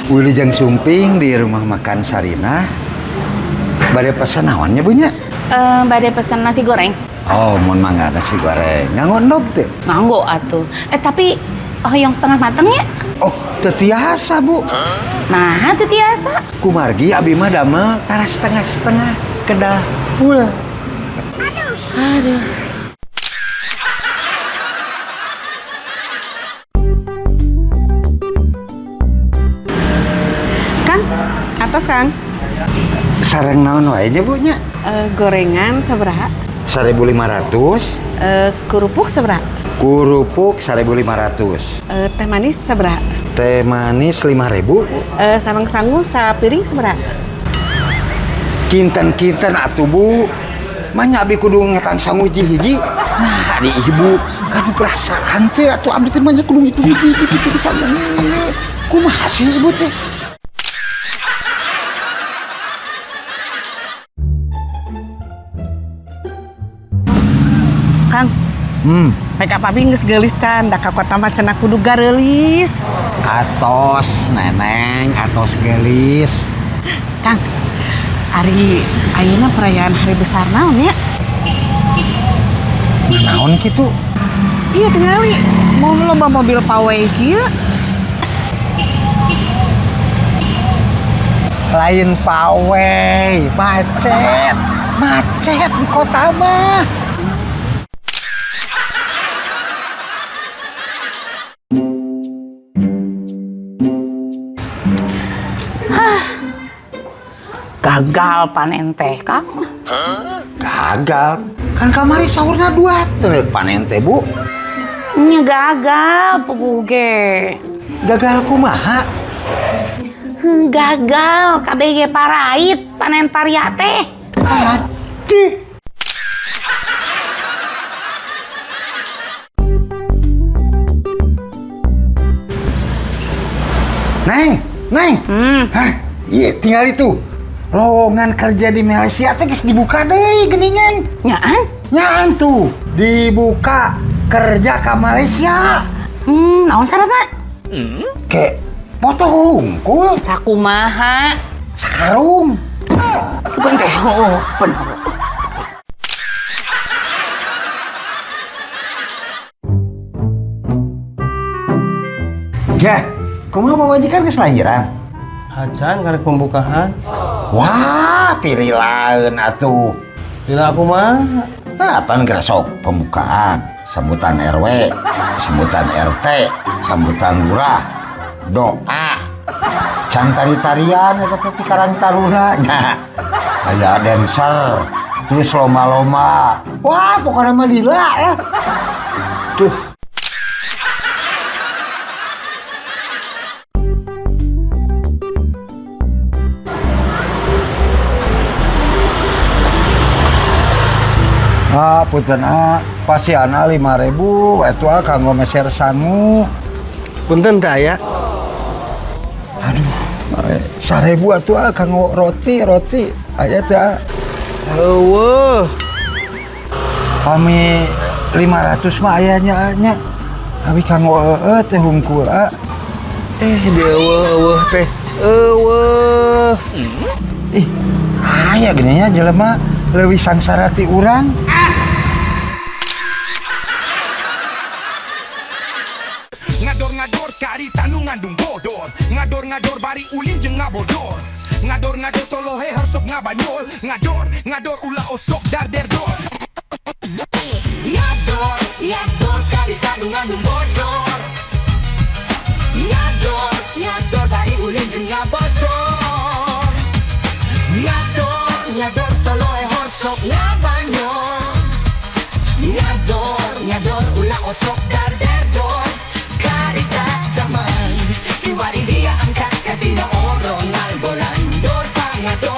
Wilujeng sumping di rumah makan Sarinah. Bade pesen naon nya, Bu, nya? Eh, bade pesen nasi goreng. Oh, mun mangga nasi goreng. Nganggo endog teu? Nganggo atuh. Eh, tapi hoyong setengah mateng ya? Oh, teu tiasa, Bu. Nah, teu tiasa. Kumargi abi mah damel tara setengah-setengah, kedah full. Aduh. Kang, atos, Kang. Sareng naon wae nya, Bu, nya? Eh, gorengan sabaraha? 1500. Eh, kerupuk sabaraha? Kerupuk 1500. Eh, teh manis sabaraha? Teh manis 5000, Bu. Eh, sareng sangu sapiring sabaraha? Kinten-kinten atuh, Bu. Manya abi kudu ngetang sangu hiji-hiji. Nah, di ibu aduh perasaan teh atuh abdi teh manya kudu ngitung hiji-hiji gitu sangu. Kumaha sih ibu teh? Kang, make up abi geus geulis can, da ka kota mah cenah kudu gareulis. Atos, Neneng, atos geulis. Kang, ari ayeuna perayaan hari besar naon ya? Naon kitu? Iya tingali, mau lomba mobil pawai kieu. Lain pawai, macet. Macet di kota mah. Gagal panen teh, Kang. Gagal? Kan kamari sahurna 2 truk panen teh, Bu. Nya gagal puguh ge. Gagal kumaha? Gagal KBG parait panen paria teh. Aduh. Neng, Neng. Hah? Iya, tinggal itu. Lowongan kerja di Malaysia teh geus dibuka deui geuningan. Nyaan? Nyaan tuh, dibuka kerja ke Malaysia. Naon syaratna? Ke foto hungkul. Sakumaha? Sakarung. Sugan teh, oh, bener. Ya, kumaha pamajikan geus lahiran? Acan karek pembukaan. Wah, pilih lain atuh. Lila aku mah. Apaan geura sok pembukaan, sambutan RW, sambutan RT, sambutan lurah, doa, can tari-tarian eta teh ti Karang Taruna nya. Aya dancer, terus lomba-lomba. Wah, pokoknya mah lila lah. Tuh. Ah, punten ah, pasian ah 5000, eta ah kanggo meser sangu. Punten teh aya. Aduh, 1000 atuh ah kanggo roti, roti. Aya teh ah. Eueuh. Pami 500 mah aya nya nya. Abi kanggo eueuh teh hungkul ah. Di eueuh teh. Eueuh. Ih, aya geuning nya jelema leuwih sangsara ti urang. Ngador-ngador karita nu ngandung bodor. Ngador-ngador bari ulin jeung ngabodor. Ngador-ngador tolohe hersok ngabanyol. Ngador-ngador ulah osok darderdor. Ngador, ngador karita nu ngandung bodor. Ngador, ngador bari ulin jeung ngabodor. Ngador, ngador tolohe hersok ngabanyol. Ngador, ngador ulah osok darderdor. Karita zaman kiwari dia angkat katina orongal bolan dor pangador.